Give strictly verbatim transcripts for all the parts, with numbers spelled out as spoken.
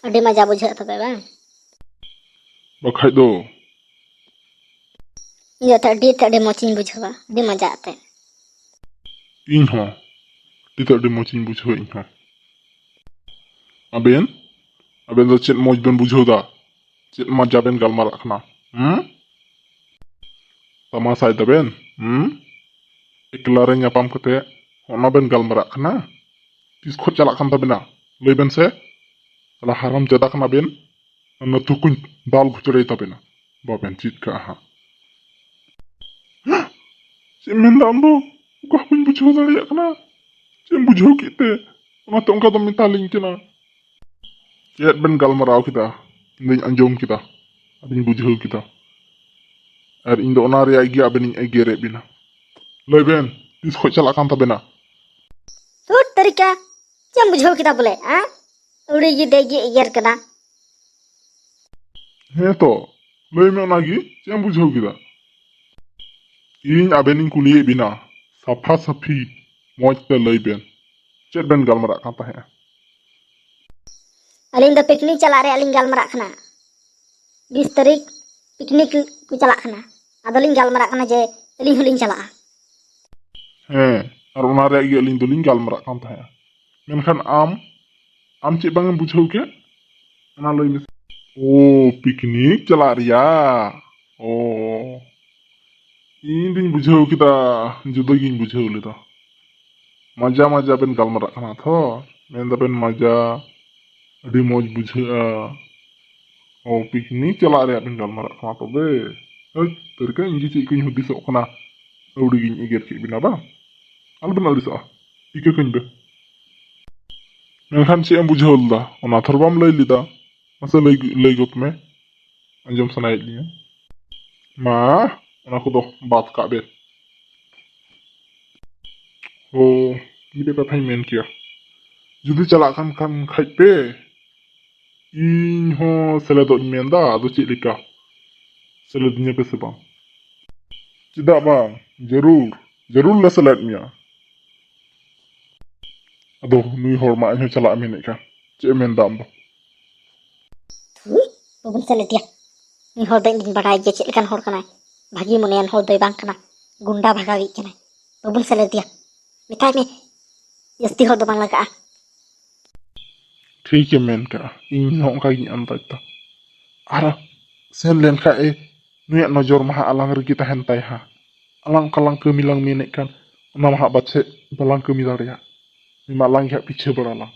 ᱟᱹᱰᱤ ᱢᱟᱡᱟ ᱵᱩᱡᱷᱟᱹᱜ ᱛᱚᱵᱮ, ᱵᱟᱝ? ᱵᱟᱠᱷᱟᱡ ᱫᱚ᱾ ᱤᱧ ᱫᱚ ᱟᱹᱰᱤ ᱛᱮ ᱟᱹᱰᱤ ᱢᱚᱡᱽ ᱤᱧ ᱵᱩᱡᱷᱟᱹᱣᱟ, ᱟᱹᱰᱤ ᱢᱟᱡᱟ ᱟᱛᱮ᱾ ᱤᱧ ᱦᱚᱸ ᱟᱹᱰᱤ ᱛᱮ ᱟᱹᱰᱤ ᱢᱚᱡᱽ ᱤᱧ ᱵᱩᱡᱷᱟᱹᱣᱟ, ᱤᱧ ᱦᱚᱸ᱾ ᱟᱵᱮᱱ, ᱟᱵᱮᱱ ᱫᱚ ᱪᱮᱫ ᱢᱚᱡᱽ ᱵᱮᱱ ᱵᱩᱡᱷᱟᱹᱣ ᱫᱟ? ᱪᱮᱫ ᱢᱟᱡᱟ ᱵᱮᱱ ᱜᱟᱞᱢᱟᱨᱟᱜ ᱠᱟᱱᱟ? ᱦᱩᱸ? ᱛᱟᱢᱟᱥᱟᱭ ᱫᱟᱵᱮᱱ? ᱦᱩᱸ? ᱮᱠᱞᱟ ᱨᱮ ᱧᱟᱯᱟᱢ ᱠᱟᱛᱮ ᱚᱱᱟ ᱵᱮᱱ ᱜᱟᱞᱢᱟᱨᱟᱜ ᱠᱟᱱᱟ? ᱛᱤᱥ ᱠᱷᱚᱡ ᱪᱟᱞᱟᱜ ᱠᱟᱱ ᱛᱟᱵᱮᱱᱟ? ᱞᱟᱹᱭ ᱵᱮᱱ ᱥᱮ᱾ ᱥᱟᱞᱟ ᱦᱟᱨᱟᱢ ᱡᱟᱫᱟ ᱠᱟᱱᱟ ᱵᱮᱱ᱾ ᱚᱱᱟ ᱛᱩᱠᱩᱧ ᱫᱟᱞ ᱜᱷᱩᱪᱲᱟᱹᱭ ᱛᱟᱵᱮᱱᱟ, ᱵᱟᱵᱮᱱ ᱪᱮᱫ ᱠᱟᱜᱼᱟ ᱦᱟᱸᱜ᱾ ᱪᱮᱫ ᱮᱢ ᱢᱮᱱᱫᱟ ᱟᱢ ᱫᱚ? ᱚᱠᱟ ᱦᱚᱸ ᱵᱟᱹᱧ ᱵᱩᱡᱷᱟᱹᱣ ᱫᱟᱲᱮᱭᱟᱜ ᱠᱟᱱᱟ᱾ ᱪᱮᱫ ᱮᱢ ᱵᱩᱡᱷᱟᱹᱣ ᱠᱮᱫ ᱛᱮ ᱚᱱᱟᱛᱮ ᱚᱱᱠᱟ ᱫᱚᱢ ᱢᱮᱛᱟᱞᱤᱧ ᱠᱟᱱᱟ? ᱪᱮᱫ ᱵᱮᱱ ᱜᱟᱞᱢᱟᱨᱟᱣ ᱠᱮᱫᱟ? ᱤᱧ ᱫᱚᱧ ᱟᱸᱡᱚᱢ ᱠᱮᱫᱟ, ᱟᱨᱤᱧ ᱵᱩᱡᱷᱟᱹᱣ ᱠᱮᱫᱟ, ᱟᱨ ᱤᱧ ᱫᱚ ᱚᱱᱟ ᱨᱮᱭᱟᱜ ᱜᱮ ᱟᱵᱮᱱᱤᱧ ᱮᱜᱮᱨᱮᱫ ᱵᱮᱱᱟ᱾ ᱞᱟᱹᱭ ᱵᱮᱱ, ᱛᱤᱥ ᱠᱷᱚᱡ ᱪᱟᱞᱟᱜ ᱠᱟᱱ ᱛᱟᱵᱮᱱᱟ? ᱛᱩᱫ ᱛᱟᱹᱨᱤᱠᱟ, ᱪᱮᱫ ᱮᱢ ᱵᱩᱡᱷᱟᱹᱣ ᱠᱮᱫᱟ ᱵᱚᱞᱮ, ᱦᱮᱸ? ᱟᱹᱣᱲᱤ ᱜᱮ ᱫᱮᱡ ᱜᱮ ᱮᱜᱮᱨ ᱠᱟᱱᱟ᱾ ᱦᱮᱸ ᱛᱚ, ᱞᱟᱹᱭ ᱢᱮ ᱚᱱᱟᱜᱮ, ᱪᱮᱫ ᱮᱢ ᱵᱩᱡᱷᱟᱹᱣ ᱠᱮᱫᱟ? ᱤᱧ ᱟᱵᱮᱱᱤᱧ ᱠᱩᱞᱤᱭᱮᱫ ᱵᱮᱱᱟ, ᱥᱟᱯᱷᱟ ᱥᱟᱹᱯᱷᱤ ᱢᱚᱡᱽ ᱛᱮ ᱞᱟᱹᱭ ᱵᱮᱱ, ᱪᱮᱫ ᱵᱮᱱ ᱜᱟᱞᱢᱟᱨᱟᱜ ᱠᱟᱱ ᱛᱟᱦᱮᱸᱜᱼᱟ? ᱟᱹᱞᱤᱧ ᱫᱚ ᱯᱤᱠᱱᱤᱠ ᱪᱟᱞᱟᱜ ᱨᱮᱭᱟᱜ ᱞᱤᱧ ᱜᱟᱞᱢᱟᱨᱟᱜ ᱠᱟᱱᱟ᱾ ᱵᱤᱥ ᱛᱟᱹᱨᱤᱠᱷ ᱯᱤᱠᱱᱤᱠ ᱠᱚ ᱪᱟᱞᱟᱜ ᱠᱟᱱᱟ᱾ ᱟᱫᱚᱞᱤᱧ ᱜᱟᱞᱢᱟᱨᱟᱜ ᱠᱟᱱᱟ ᱡᱮ ᱟᱹᱞᱤᱧ ᱦᱚᱸᱞᱤᱧ ᱪᱟᱞᱟᱜᱼᱟ᱾ ᱦᱮᱸ, ᱟᱨ ᱚᱱᱟ ᱨᱮᱭᱟᱜ ᱜᱮ ᱟᱹᱞᱤᱧ ᱫᱚᱞᱤᱧ ᱜᱟᱞᱢᱟᱨᱟᱜ ᱠᱟᱱ ᱛᱟᱦᱮᱸᱜᱼᱟ᱾ ᱢᱮᱱᱠᱷᱟᱱ ᱟᱢ, ᱟᱢ ᱪᱮᱫ ᱵᱟᱝ ᱮᱢ ᱵᱩᱡᱷᱟᱹᱣ ᱠᱮᱫ? ᱚᱱᱟ ᱞᱟᱹᱭ ᱢᱮᱥᱮ᱾ ᱳ, ᱯᱤᱠᱱᱤᱠ ᱪᱟᱞᱟᱜ ᱨᱮᱭᱟᱜ᱾ ᱳ, ᱤᱧ ᱫᱩᱧ ᱵᱩᱡᱷᱟᱹᱣ ᱠᱮᱫᱟ, ᱡᱩᱫᱟᱹ ᱜᱤᱧ ᱵᱩᱡᱷᱟᱹᱣ ᱞᱮᱫᱟ᱾ ᱢᱟᱡᱟ ᱢᱟᱡᱟ ᱵᱮᱱ ᱜᱟᱞᱢᱟᱨᱟᱜ ᱠᱟᱱᱟ ᱛᱷᱚ, ᱢᱮᱱ ᱫᱟᱵᱮᱱ ᱢᱟᱡᱟ, ᱟᱹᱰᱤ ᱢᱚᱡᱽ ᱵᱩᱡᱷᱟᱹᱜᱼᱟ᱾ ᱳ, ᱯᱤᱠᱱᱤᱠ ᱪᱟᱞᱟᱜ ᱨᱮᱭᱟᱜ ᱵᱮᱱ ᱜᱟᱞᱢᱟᱨᱟᱜ ᱠᱟᱱᱟ ᱛᱚᱵᱮ? ᱦᱟᱹᱴ, ᱛᱟᱹᱨᱤᱠᱟ, ᱤᱧ ᱜᱮ ᱪᱮᱫ ᱠᱚᱧ ᱦᱩᱫᱤᱥᱚᱜ ᱠᱟᱱᱟ, ᱟᱹᱣᱲᱤ ᱜᱤᱧ ᱮᱜᱮᱨ ᱠᱮᱫ ᱵᱮᱱᱟ ᱵᱟᱝ? ᱟᱞᱚᱵᱮᱱ ᱟᱹᱲᱤᱥᱚᱜᱼᱟ, ᱤᱠᱟᱹ ᱠᱟᱹᱧ ᱵᱮ᱾ ᱢᱮᱱᱠᱷᱟᱱ ᱪᱮᱫ ᱮᱢ ᱵᱩᱡᱷᱟᱹᱣ ᱞᱮᱫᱟ? ᱚᱱᱟ ᱛᱷᱚᱨ ᱵᱟᱢ ᱞᱟᱹᱭ ᱞᱮᱫᱟ, ᱢᱟᱥᱮ ᱞᱟᱹᱭ, ᱞᱟᱹᱭ ᱜᱚᱫ ᱢᱮ, ᱟᱸᱡᱚᱢ ᱥᱟᱱᱟᱭᱮᱫ ᱞᱤᱧᱟ᱾ ᱢᱟ, ᱚᱱᱟ ᱠᱚᱫᱚ ᱵᱟᱫ ᱠᱟᱜ ᱵᱮ᱾ ᱳ, ᱢᱤᱫᱴᱮᱡ ᱠᱟᱛᱷᱟᱧ ᱢᱮᱱ ᱠᱮᱭᱟ, ᱡᱩᱫᱤ ᱪᱟᱞᱟᱜ ᱠᱟᱱ ᱠᱷᱟᱱ ᱠᱷᱟᱡ ᱯᱮ, ᱤᱧ ᱦᱚᱸ ᱥᱮᱞᱮᱫᱚᱜ ᱤᱧ ᱢᱮᱱᱫᱟ᱾ ᱟᱫᱚ ᱪᱮᱫ ᱞᱮᱠᱟ, ᱥᱮᱞᱮᱫᱤᱧᱟ ᱯᱮ ᱥᱮ ᱵᱟᱝ? ᱪᱮᱫᱟᱜ ᱵᱟᱝ, ᱡᱟᱹᱨᱩᱲ, ᱡᱟᱹᱨᱩᱲ ᱞᱮ ᱥᱮᱞᱮᱫ ᱢᱮᱭᱟ᱾ ᱟᱫᱚ ᱱᱩᱭ ᱦᱚᱲ ᱢᱟ ᱟᱡ ᱦᱚᱸ ᱪᱟᱞᱟᱜ ᱮ ᱢᱮᱱᱮᱫ ᱠᱟᱱ, ᱪᱮᱫ ᱮ ᱢᱮᱱᱫᱟ ᱟᱢ ᱫᱚ? ᱛᱷᱩ, ᱵᱟᱵᱚᱱ ᱥᱮᱞᱮᱫᱮᱭᱟ᱾ ᱩᱱᱤ ᱦᱚᱲ ᱫᱚ ᱤᱧ ᱫᱚᱧ ᱵᱟᱰᱟᱭ ᱜᱮᱭᱟ ᱪᱮᱫ ᱞᱮᱠᱟᱱ ᱦᱚᱲ ᱠᱟᱱᱟᱭ᱾ ᱵᱷᱟᱹᱜᱤ ᱢᱚᱱᱮᱭᱟᱱ ᱦᱚᱲ ᱫᱚᱭ ᱵᱟᱝ ᱠᱟᱱᱟ, ᱜᱩᱱᱰᱟ ᱵᱷᱟᱜᱟᱣᱤᱡ ᱠᱟᱱᱟᱭ᱾ ᱵᱟᱵᱚᱱ ᱥᱮᱞᱮᱫᱮᱭᱟ᱾ ᱢᱮᱛᱟᱭ ᱢᱮ, ᱡᱟᱹᱥᱛᱤ ᱦᱚᱲ ᱫᱚ ᱵᱟᱝ ᱞᱟᱜᱟᱜᱼᱟ᱾ ᱴᱷᱤᱠᱮᱢ ᱢᱮᱱ ᱠᱟᱜᱼᱟ, ᱤᱧ ᱦᱚᱸ ᱚᱱᱠᱟ ᱜᱤᱧ ᱟᱱᱫᱟᱡᱽ ᱫᱟ᱾ ᱟᱨ ᱥᱮᱱ ᱞᱮᱱᱠᱷᱟᱡ ᱮ, ᱱᱩᱭᱟᱜ ᱱᱚᱡᱚᱨ ᱢᱟ ᱦᱟᱸᱜ ᱟᱞᱟᱝ ᱨᱮᱜᱮ ᱛᱟᱦᱮᱱ ᱛᱟᱭ ᱦᱟᱸᱜ᱾ ᱟᱞᱟᱝ ᱚᱠᱟ ᱞᱟᱝ ᱠᱟᱹᱢᱤ ᱞᱟᱝ ᱢᱮᱱᱮᱫ ᱠᱟᱱ, ᱚᱱᱟ ᱢᱟ ᱦᱟᱸᱜ ᱯᱟᱪᱷᱮ ᱵᱟᱞᱟᱝ ᱠᱟᱹᱢᱤ ᱫᱟᱲᱮᱭᱟᱜ᱾ ᱩᱱᱤ ᱢᱟ ᱟᱞᱟᱝ ᱜᱮ ᱦᱟᱸᱜ ᱯᱤᱪᱷᱟᱹ ᱵᱟᱲᱟ ᱞᱟᱝ᱾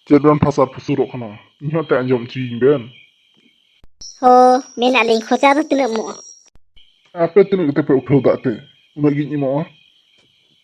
ᱪᱮᱫ ᱵᱮᱱ ᱯᱷᱟᱥᱟᱨ ᱯᱷᱩᱥᱩᱨᱚᱜ ᱠᱟᱱᱟ? ᱤᱧ ᱦᱚᱸ ᱮᱱᱛᱮ ᱟᱸᱡᱚᱢ ᱦᱚᱪᱚᱭᱤᱧ ᱵᱮᱱ᱾ ᱦᱳ, ᱢᱮᱱᱟᱜ ᱞᱤᱧ, ᱠᱷᱚᱨᱪᱟ ᱫᱚ ᱛᱤᱱᱟᱹᱜ ᱮᱢᱚᱜᱼᱟ? ᱟᱯᱮ ᱛᱤᱱᱟᱹᱜ ᱠᱟᱛᱮ ᱯᱮ ᱩᱴᱷᱟᱹᱣ ᱫᱟ ᱮᱱᱛᱮ? ᱩᱱᱟᱹᱜ ᱜᱤᱧ ᱮᱢᱚᱜᱼᱟ᱾